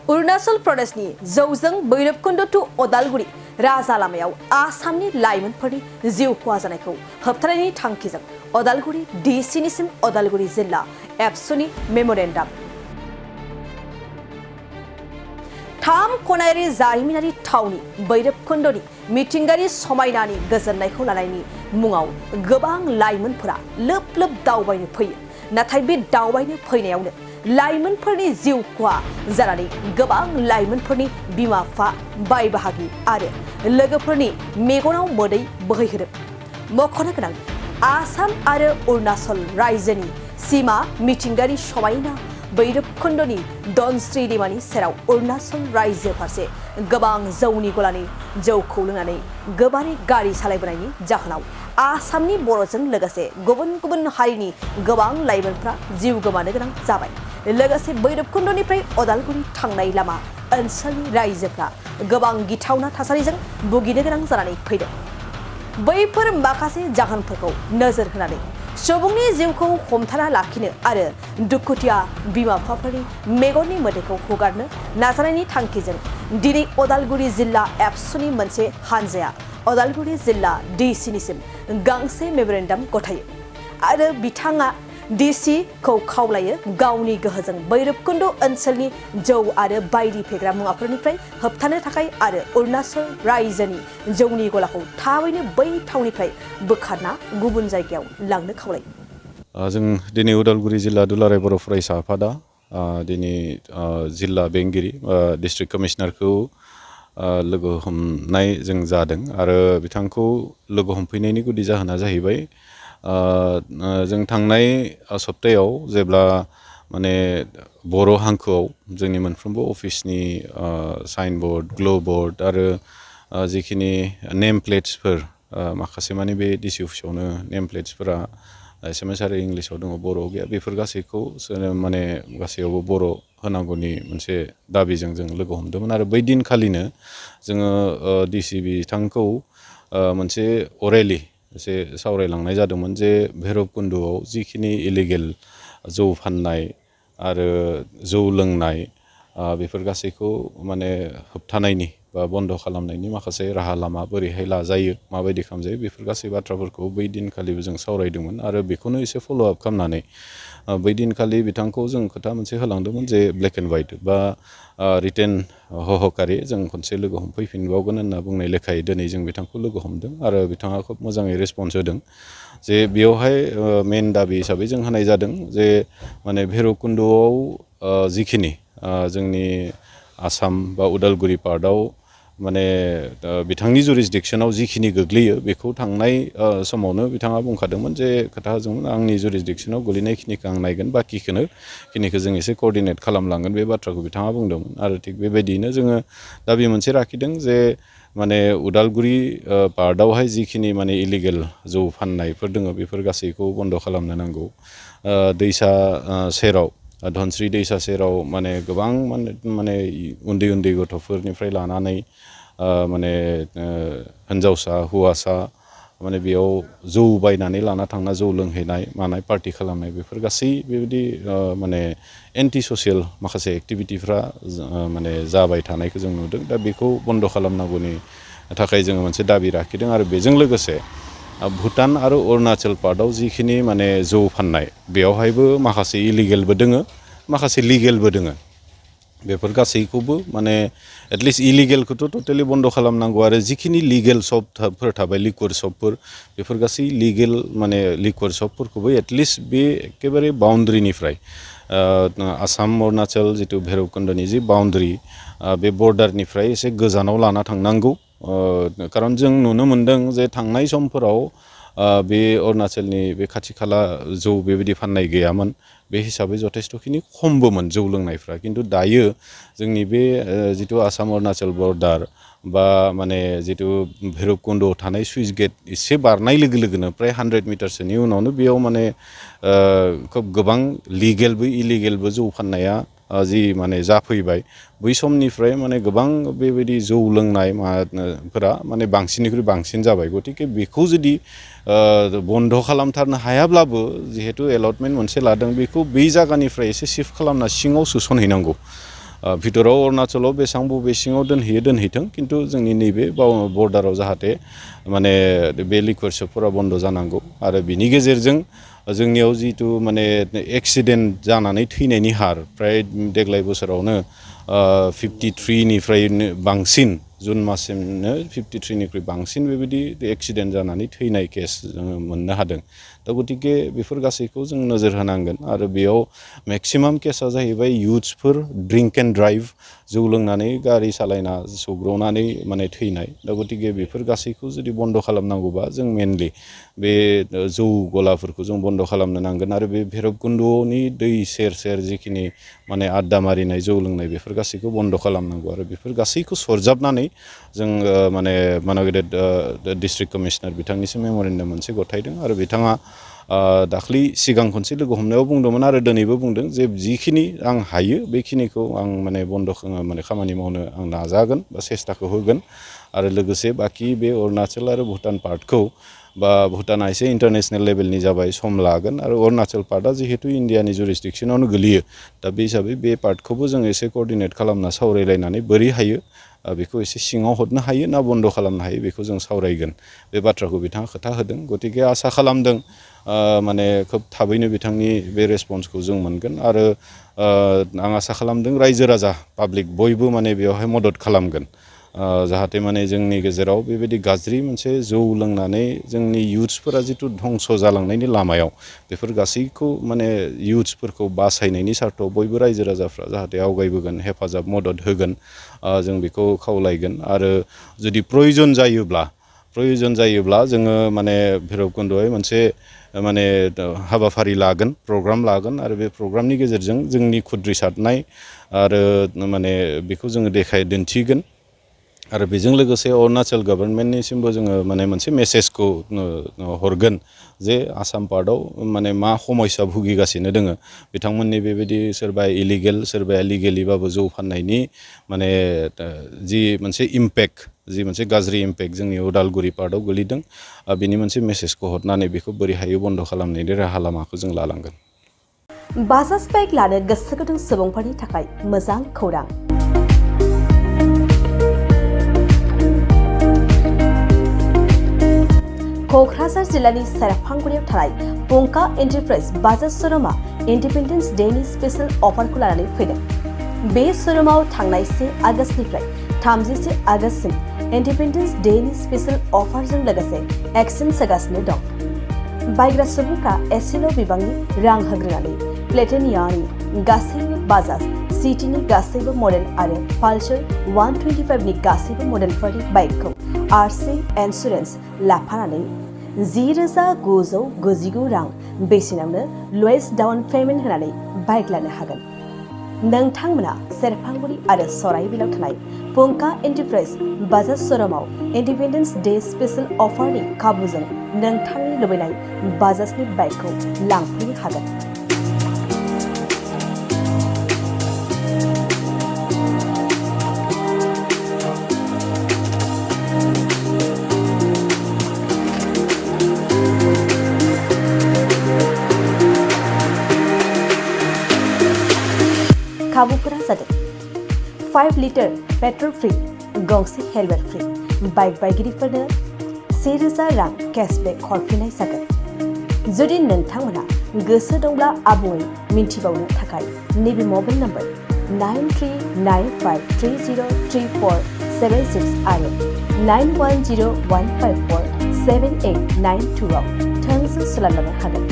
अरुणाचल प्रदेशनि जौजों भैरबकुंड टु अदालगुरि राजा लामायाव आसामनि लाइमोनफोरनि जिउ खहा जानायखौ होबथानायनि थांखिजों अदालगुरि डिसिनिसिम अदालगुरि जिल्ला एबसुनि मेमोरेन्डाम थाम खनायारि जारिमिनारि थावनि भैरबकुंडनि मिथिंगायारि समायनानि गोजोननायखौ लानायनि मुङाव गोबां लाइमोनफोरा लोब लोब दावबायनो फैयो नाथाय बे दावबायनो फैनायावनो लाइमोनफोरनि जिउ खहा जानानै गोबां लाइमोनफोरनि बिमा बिफा बाय बाहागि आरो लोगोफोरनि मेगनाव मोदै बोहैहोदों मख'नो गोनां आसाम आरो अरुणाचल रायजोनि सीमा मिथिंगायारि समायना भैरबकुंडनि दनस्रि दैमानि सेराव अरुणाचल रायजो फारसे गोबां जौनि गलानि जौखौ लोंनानै गोबारै गारि सालायबोनायनि जाहोनाव आसामनि बर'जों लोगोसे गुबुन गुबुन हारिनि गोबां लाइमोनफ्रा जिउ गोमानो गोनां जाबाय लोगोसे भैरबकुंडनिफ्राय अदालगुरि थांनाय लामा ओनसोलनि रायजोफ्रा गोबां गिथावना थासारिजों भुगिनो गोनां जानानै फैदों बैफोर माखासे जाहोनफोरखौ नोजोर होनानै सुबुंनि जिउखौ हमथाना लाखिनो आरो दुखुथिया बिमा बिफाफोरनि मेगननि मोदैखौ हुगारनो नाजानायनि थांखिजों दिनै अदालगुरि जिल्ला एबसुनि मोनसे हानजाया अदालगुरि जिल्ला डिसिनिसिम गांसे मेमोरेन्डाम गथायो आरो बिथाङा डिसि खौ खावलायो गावनि गोहोजों भैरबकुंड ओनसोलनि जौ आरो बायदि फेग्रा मुवाफोरनिफ्राय होबथानो थाखाय आरो अरुणाचल रायजोनि जौनि गलाखौ थाबैनो बै थावनिफ्राय बोखारना गुबुन जायगायाव लांनो खावलायो। जों दिनै उदालगुरि जिल्ला दुलाराय बर' फरायसा आफादा दिनै जिल्ला बेंगिरि डिस्ट्रिक्ट कमिशनारखौ लोगो हमनाय जों जादों आरो बिथांखौ लोगो हमफैनायनि गुदि जाहोना जाहैबाय जों थांनाय सप्तायाव जेब्ला माने बर' हांखोआव जोंनि मोनफ्रोमबो अफिसनि साइन बर्ड ग्लो बर्ड आरो जिखिनि नेम प्लेट्सफोर माखासे माने बे डिसि अफिसावनो नेम प्लेट्सफोरा एसामिस आरो इंलिसाव दङ बर'आव गैया बेफोर गासैखौ माने गासैयावबो बर' होनांगौनि मोनसे दाबिजों जों लोगो हमदोंमोन आरो बै दिनखालिनो जोङो डिसि बिथांखौ मोनसे अरेलि एसे सावरायलांनाय जादोंमोन जे भैरबकुंडआव जिखिनि इलिगेल जौ फाननाय आरो जौ लोंनाय बेफोर गासैखौ माने होबथानायनि बा बन्द खालामनायनि माखासे राहा लामा बोरैहाय लाजायो माबायदि खालामजायो बेफोर गासै बाथ्राफोरखौ बै दिनखालिबो जों सावरायदोंमोन आरो बेखौनो एसे फल' आप खालामनानै बै दिनखालि बिथांखौ जों खोथा मोनसे होलांदोंमोन जे ब्लेक एन्ड वाइट बा रिटेन हहकारि जों खनसे लोगो हमफैफिनबावगोन होनना बुंनाय लेखायै दिनै जों बिथांखौ लोगो हमदों आरो बिथाङा खोब मोजाङै रेसपन्स होदों जे बेयावहाय मेन दाबि हिसाबै जों होनाय जादों जे माने भैरबकुंडआव जिखिनि जोंनि आसाम बा उदालगुरि पार्टआव माने बिथांनि जुरिसडिक्सनाव जिखिनि गोग्लैयो बेखौ थांनाय समावनो बिथाङा बुंखादोंमोन जे खोथा होदोंमोन आंनि जुरिसडिक्सनाव गोलैनायखिनिखौ आं नायगोन बाखिखिनिखौ जों एसे कअर्डिनेट खालामलांगोन बे बाथ्राखौ बिथाङा बुंदोंमोन आरो थिग बेबायदियैनो जोङो दाबि मोनसे लाखिदों जे माने उदालगुरि पार्टआवहाय जिखिनि माने इलिगेल जौ फाननायफोर दङ बेफोर गासैखौ बन्द खालामनो नांगौ दैसा सेराव धनस्रि दैसा सेराव माने गोबां माने उन्दै उन्दै गथ'फोरनिफ्राय लानानै माने हिन्जावसा हौवासा माने बेयाव जौ बायनानै लाना थांना जौ लोंहैनाय मानाय पार्टि खालामनाय बेफोर गासै बेबायदि माने एन्टि ससियेल माखासे एक्टिभिटिफ्रा माने जाबाय थानायखौ जों नुदों दा बेखौ बन्द खालामनांगौनि थाखाय जोङो मोनसे दाबि लाखिदों आरो बेजों लोगोसे भुटान आरो अरुणाचल पार्टआव जिखिनि माने जौ फाननाय बेयावहायबो माखासे इलिगेलबो दोङो माखासे लिगेलबो दोङो बेफोर गासैखौबो माने एटलिस्ट इलिगेलखौथ' टटेलि बन्द खालामनांगौ आरो जिखिनि लिगेल शपफोर थाबाय लिकुइड शपफोर बेफोर गासै लिगेल माने लिकुइड शपफोरखौबो एटलिस्ट बे एखेबारे बाउन्ड्रिनिफ्राय आसाम अरुणाचल जितु भैरबकुंडनि जि बाउन्ड्रि बे बर्डारनिफ्राय एसे गोजानाव लाना थांनांगौ खारन जों नुनो मोन्दों जे थांनाय समफोराव बे अरुणाचलनि बे खाथि खाला जौ बेबायदि फाननाय गैयामोन बे हिसाबै जथेस्थखिनि खमबोमोन जौ लोंनायफ्रा खिन्थु दायो जोंनि बे जितु आसाम अरुणाचल बर्डार बा माने जितु भैरबकुंडआव थानाय सुइस गेट एसे बारनाय लोगो लोगोनो प्राय 100 मिटारसोनि उनावनो बेयाव माने खोब गोबां लिगेलबो इलिगेलबो जौ फाननाया जि माने जाफैबाय बै समनिफ्राय माने गोबां बेबायदि जौ लोंनाय माफोरा माने बांसिननिख्रुइ बांसिन जाबाय गतिके बेखौ जुदि बन्द खालामथारनो हायाब्लाबो जिहेतु एलटमेन्ट मोनसे लादों बेखौ बै जायगानिफ्राय एसे शिफ्ट खालामना सिङाव सोसनहैनांगौ भितराव अरुणाचलाव बेसेबां बबे सिङाव दोनहैयो दोनहैथों खिन्थु जोंनि नैबे बर्डाराव जाहाथे माने बे लिकुइड शपफोरा बन्द जानांगौ आरो बिनि गेजेरजों जोंनियाव जिथु माने एक्सिडेन्ट जानानै थैनायनि हार फ्राय देग्लाय बोसोरावनो 53निफ्राय बांसिन जुन माससिमनो 53निख्रुइ बांसिन बेबायदि एक्सिडेन्ट जानानै थैनाय केस जोङो मोननो हादों दा गतिके बेफोर गासैखौ जों नोजोर होनांगोन आरो बेयाव मेक्सिमाम केसा जाहैबाय युथ्सफोर ड्रिंक एन्ड ड्राइभ जौ लोंनानै गारि सालायना सौग्रावनानै माने थैनाय दा गतिके बेफोर गासैखौ जुदि बन्द खालामनांगौबा जों मेनलि बे जौ गलाफोरखौ जों बन्द खालामनो नांगोन आरो बे भैरबकुन्द'नि दै सेर सेर जिखिनि माने आड्डा मारिनाय जौ लोंनाय बेफोर गासैखौ बन्द खालामनांगौ आरो बेफोर गासैखौ सरजाबनानै जों माने मानागेदेट डिस्ट्रिक्ट कमिशनार बिथांनिसिम मेम'रेन्डाम मोनसे गथायदों आरो बिथाङा दाख्लै सिगां खनसे लोगो हमनायाव बुंदोंमोन आरो दिनैबो बुंदों जे जिखिनि आं हायो बेखिनिखौ आं माने बन्द माने खामानि मावनो आं नाजागोन बा सेस्टाखौ होगोन आरो लोगोसे बाखि बे अरुणाचल आरो भुटान पार्टखौ बा भुटाना एसे इन्टारनेसनेल लेभेलनि जाबाय सम लागोन आरो अरुणाचल पार्टआ जिहेतु इन्डियानि जुरिसडिक्सनावनो गोलैयो दा बे हिसाबै बे पार्टखौबो जों एसे कअर्डिनेट खालामना सावरायलायनानै बोरै हायो बेखौ एसे सिङाव हरनो हायो ना बन्द खालामनो हायो बेखौ जों सावरायगोन बे बाथ्राखौ बिथाङा खोथा होदों गतिके आसा खालामदों माने खोब थाबैनो बिथांनि बे रेसपन्सखौ जों मोनगोन आरो आं आसा खालामदों रायजो राजा पाब्लिक बयबो माने बेवहाय मदद खालामगोन जाहाथे माने जोंनि गेजेराव बेबायदि गाज्रि मोनसे जौ लोंनानै जोंनि युथ्सफोरा जिथु धंस जालांनायनि लामायाव बेफोर गासैखौ माने युथ्सफोरखौ बासायनायनि सार्थआव बयबो रायजो राजाफ्रा जाहाथे आवगायबोगोन हेफाजाब मदद होगोन जों बेखौ खावलायगोन आरो जुदि प्रयोजन जायोब्ला जोङो माने भैरबकुन्द'आव मोनसे माने हाबाफारि लागोन प्रग्राम लागोन आरो बे प्रग्रामनि गेजेरजों जोंनि खुद्रिसारनाय आरो माने बेखौ जोङो दिन्थिगोन आरो बेजों लोगोसे अरुणाचल गभर्नमेन्टनिसिमबो जोङो माने मोनसे मेसेजखौ हरगोन जे आसाम पार्टआव माने मा समस्या भुगिगासिनो दोङो बिथांमोननि बेबायदि सोरबा इलिगेल सोरबाया लिगेलिबाबो जौ फाननायनि माने जि मोनसे इम्पेक्ट जि मोनसे गाज्रि इम्पेक्ट जोंनि उदालगुरि पार्टआव गोलैदों बिनि मोनसे मेसेजखौ हरनानै बेखौ बोरै हायो बन्द खालामनायनि राहा लामाखौ जों लालांगोन बाजाज बाइक लानो गोसो गुदुं सुबुंफोरनि थाखाय मोजां खौरां क'क्राझार जिल्लानि सेरफांगुरियाव थानाय पंका एन्टारप्राइज बाजाज श'रुमा इन्डिपेन्डेन्स डेनि स्पेशल अफारखौ लानानै फैदों बे श'रुमाव थांनाय 1 आगस्तनिफ्राय 31 आगस्तसिम इन्डिपेन्डेन्स डेनि स्पेशल अफारजों लोगोसे एक्सचेन्ज होगासिनो दं बायग्रा सुबुंफ्रा एसेल' बिबांनि रां होग्रोनानै प्लेटिनियानि गासैबो बाजाज सिटिनि गासैबो मडेल आरो पालसार 125नि गासैबो मडेलफोरनि बाइकखौ आरसि इन्सुरेन्स लाफानानै 10,999 रां बेसेनावनो लवेस्ट डाउन पेमेन्ट होनानै बाइक लानो हागोन नोंथांमोना सेरफांगुरि आरो सराइबिलाव थानाय पंका एन्टारप्राइज बाजाज श'रुमाव इन्डिपेन्डेन्स डे स्पेशल अफारनि खाबुजों नोंथांनि लुबैनाय बाजाजनि बाइकखौ लांफैनो हागोन खाबुफोरा जादों 5 लिटार पेट्रल फ्री गंसे हेलमेट फ्री बाइक बायगिरिफोरनो 1,000 रां केशबेक हरफिननाय जागोन जुदि नोंथांमोना गोसो दंब्ला आबुङै मिन्थिबावनो थाखाय नैबे मबाइल नम्बर 9395303476 आरो 9101547892 आव थोंजों सोलायलांनो हागोन